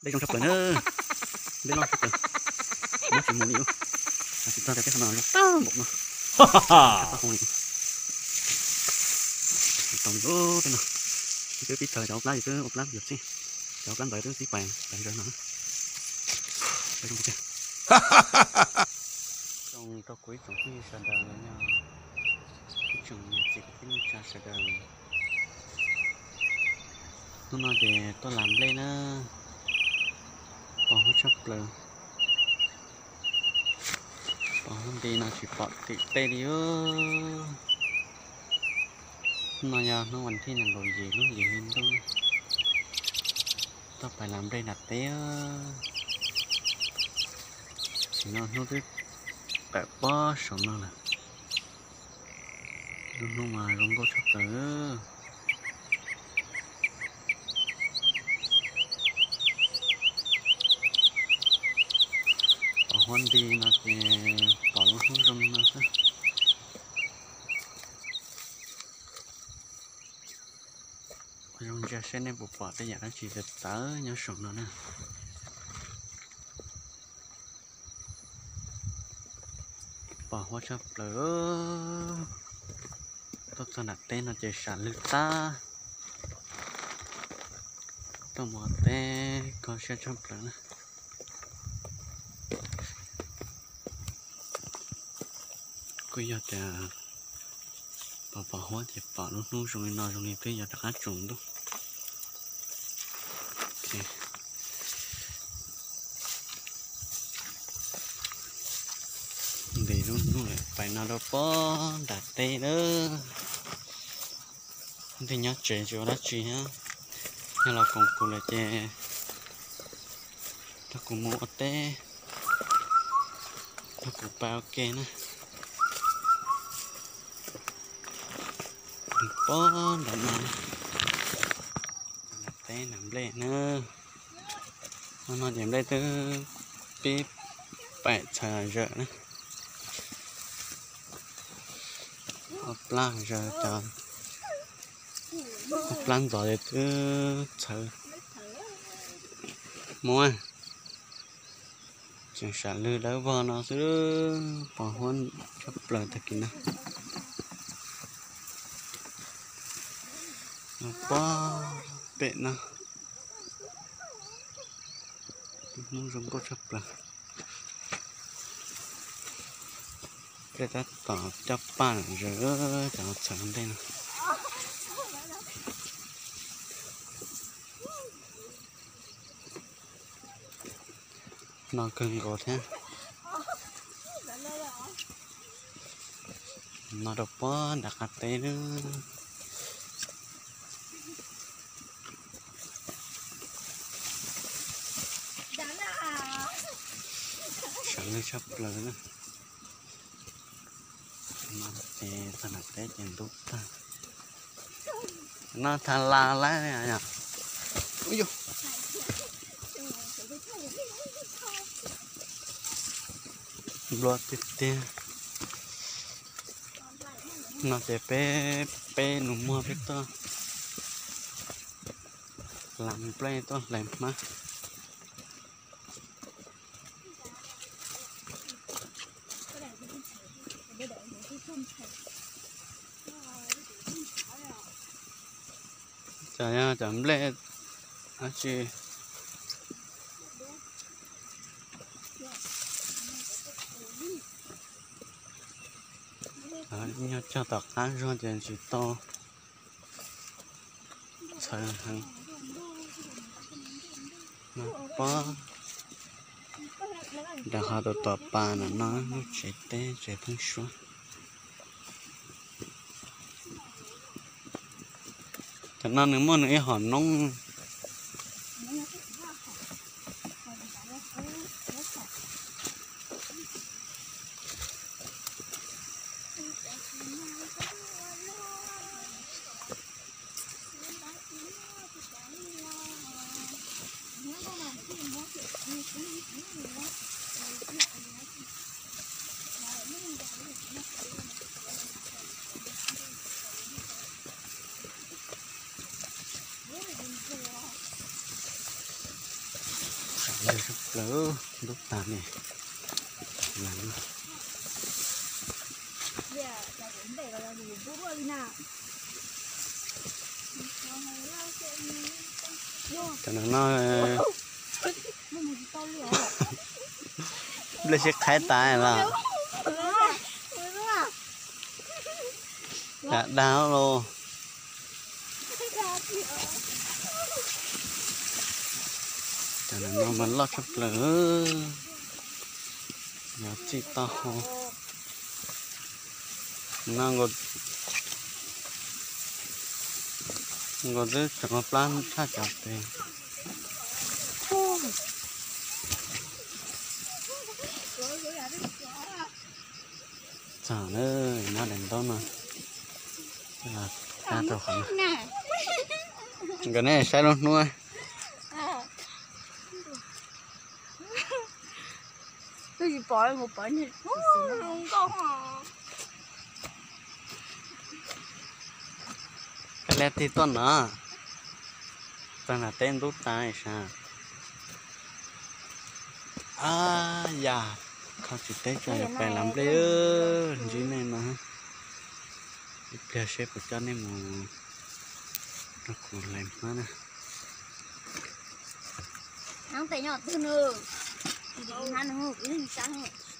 Dej zoo tshaj plaws na, dej loj tshaj plaws, muab tsis mus li. Xav tsis txog tias tej qhov no zoo tag npaum no. Tau li, tau li tej no. Twb pib txhawv cov ua plab, twb ua plab yuav txij, cov ua plab ntawd twb txij pais pais zaws no. Zoo rau kuv ib tsoom phooj ywg sawv daws los yog ib tsoom niam txiv kwv tij neej tsa sawv daws. Hnub no ces tuaj las nplej na, pos huab tshaj plaws. Pos huab nti no tsis pom tim tej li. Hnub no yog hnub vas thib nees nkaum yim lub yim hli ntuj, tuaj pais las nplej nram teb. Sim no hnub twb tawm pob saum no lawm. Lub hnub mas zoo nkauj tshaj plaws. Pos huab nti no ces pom lub hnub zoo li no xwb. Ua zoo ntsia seb nej puas pom tej yam dab tsi txawv txawv nyob saum no na. Pos huab tshaj plaws. Tuaj txog nram teb no ces sam lwg tag. Tuaj mus teb kho siab tshaj plaws na. Kuj yog tias pos pos huab ces pom lub hnub zoo li no zoo li twb yuav rov qab tsaus ntuj. Ntim lub hnub lawm pais no rau pob nram teb lawm. Leej twg nyob tsev tsis ua dab tsi thiab, yog los koom kuv lawm ces nrog kuv mus ua teb, nrog kuv pais ua ke na. Pob nram no, nram teb nram nplej na. Hnub no ces nplej twb pib pais txhawv zawm na. Ua plab zawg cov, ua plab ntxov ces twb txhawv mus. Tseem sam lwg dawb vog no xwb, pos huab tshaj plaws tag kis no. Pob pem no, hnub zoo nkauj tshaj plaws. Peb tab tom coj paj zawg cov txhawv ntej no. No kawg nkaus thiab. No rau pob nram qab teb na. Sam lwg tshaj plaws na. No ces txog nram teb ces ntub tag. No tha las lawm yom. Nplua tiag tiag. No ces peb, peb nus muag peb tuaj las nplej tuaj hlais hmab. Cov, cov nplej dab tsi. Nyob cog tom qab zog ces tsis tau txhawv heev. Pob nram qhov tom tom pas no no, lub tsev teb tsev pheeb suab. Tam no nws muaj nws ib hom noob. Lawv ntub tas li. Cov no nplej sib qhaib tas los. Dag dag los. Cov no mas loj tshaj plaws. Yog txij tau hau no, nkaus twb tseem plab tshaj cov pem. Txog na, muab daim ntaub no, nkawd nej saib lub hnub. Koj lia tig tuaj no, txog nram teb ntub tas sav. Ab yam, kho tsis teb tso yuav pais lam nplej, ntsib nej no. Ib pliag seb puas coj nej mus rau kuv hlais hmab na.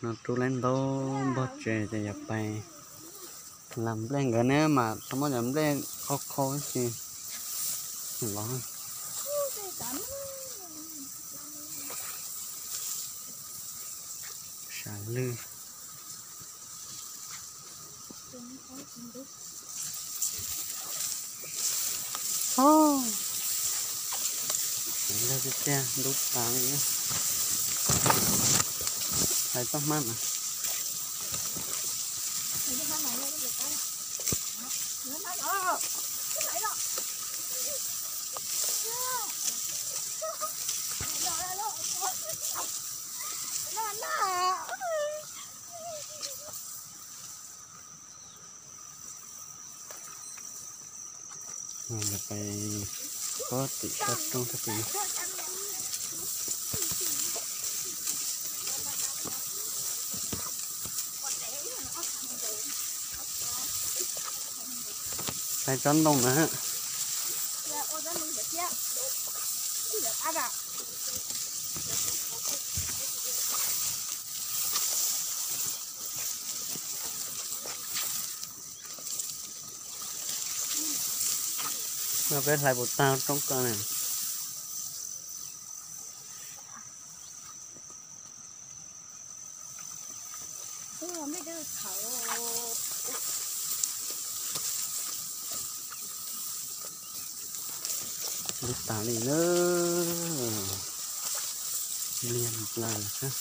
No rub leb ntaub npog tsev ces yuav pais lam nplej, nkawd ne mas txhob muab cov nplej khau khau ces los. Sam lwj. Sam lwj tiag tiag, ntub tas li. Hlais txoj hmab mas. Pais pob tim sab roob sab tid. Hlais tsob ntoo na. No peb hlais puas tag roob ko na. Ntub tas li na. Liag nplaws xwb.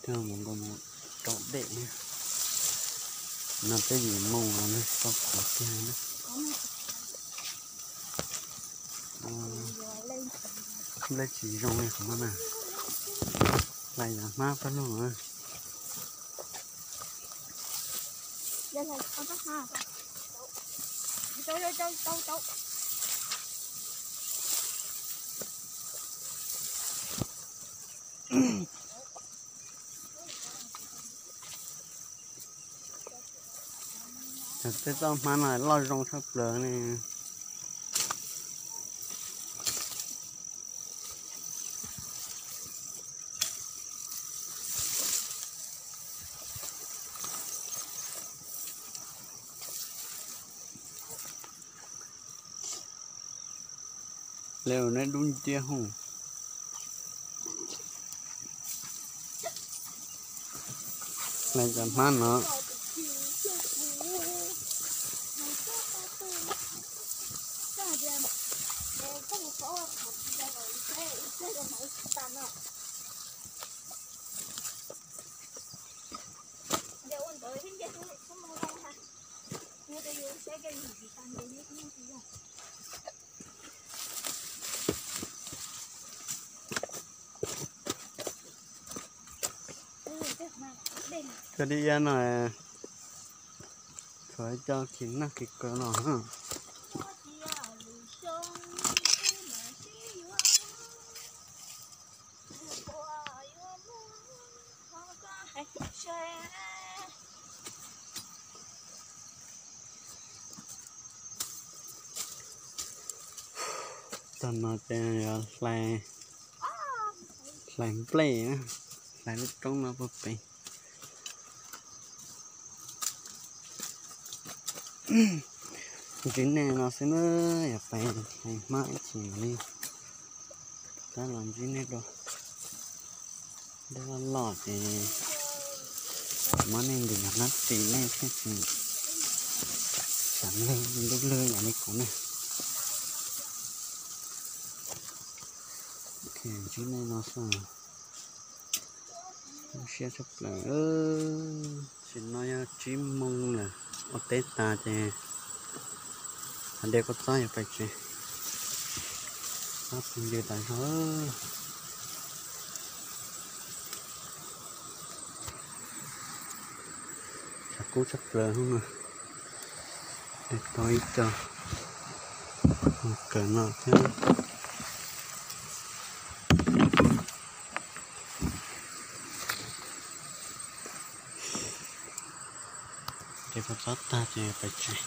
Coj mus nkaus mus rau dej. No twb yim moos los nws tsis tau qhuav tiag na. Nplej tsis zoo li qhov no na. Hlais yav hmab pab lug na. Tej txoj hmab no loj zoo tshaj plaws ne. Lawv ua neb dub nciab hu. Lawv cov hmab no. Koj dib iab no, koj coj khi noj khi kaw no. Tag no ces yuav hlais, hlais nplej na, hlais lub roob no puag pem. Ntsib nej no xwb na, yog pais hlais hmab ib chim mam li rov qab los ntsib nej dua. Dej loj loj ces muab nej ntim hnab ris nej thiaj tsis sab lwg, dub lwg yam li kuv ne. Ntsib nej no xwb, zoo siab tshaj plaws. Tam sim no yog tsib moos lawm, ua teb tas ces hais tias koj txob yuav pais tsev, txob pw ncw tas zog. Tshav kub tshaj plaws hnub no, tau ib co kawm no thiab. Ces koj txob tag ces pais tsev.